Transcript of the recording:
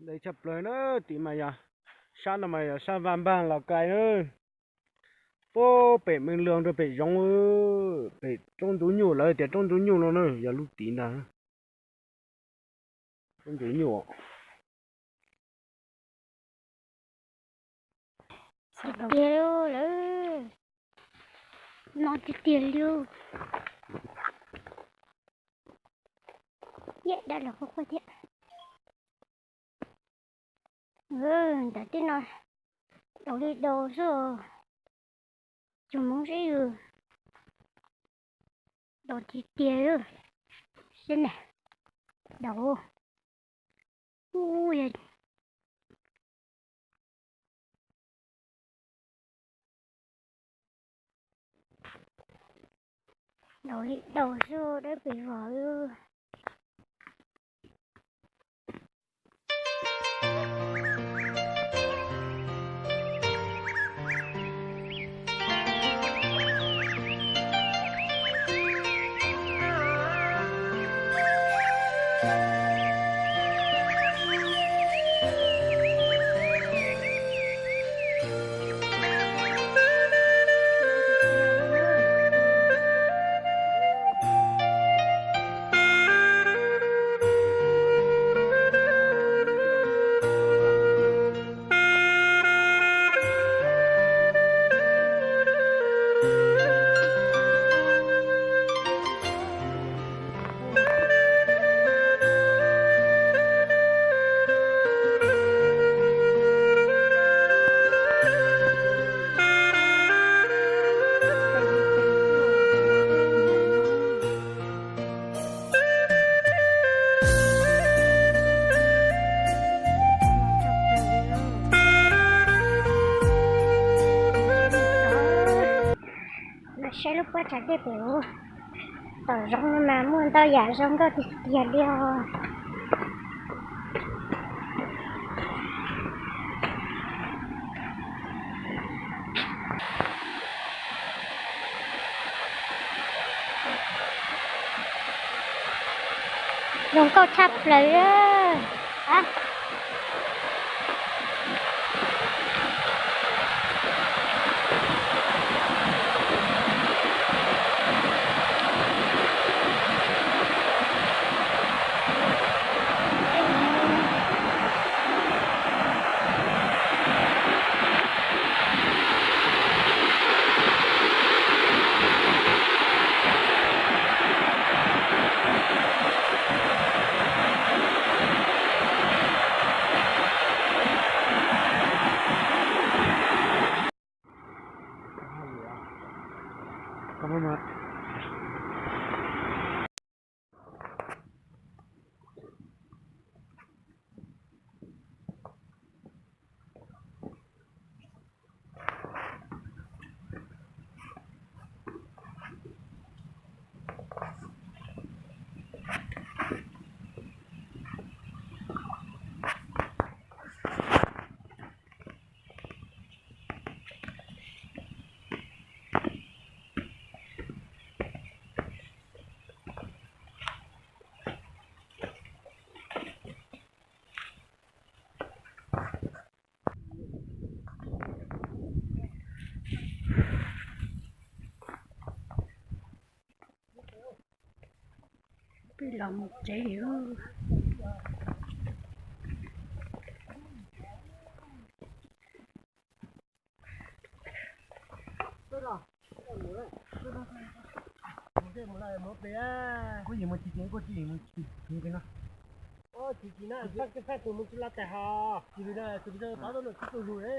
Ntev tshaj plaws na, tim mas yog sab no mas yog sab Vaj Npaj Los Kais na. Puag pem Meej Lwg rau pem zoov, pem roob ntxuv nyuj, lawv tias roob ntxuv nyuj no na, yog lub tid ntag. Roob ntxuv nyuj. Tiag lawm, no tiag tiag li. Yam dab los quaj quaj thiab. Ntawm tej no daus li daus xwb, tsis muaj zeb, daus tiag tiag. Seb ne, daus, ub, daus li daus xwb, dawb pes vog. Saib lub pob tsav dej pem tom zoov no mas muaj ntau yam zoo nkauj tiag tiag li os. Zoo nkauj tshaj plaws. Peb los mus tsev. Kuv yeej mus tsis, kuv tsis mus tsis no. Tsis tsis na, tus mus tsis la tais hos. Tsis li na, tus pov tau noj tsis tau zus ne.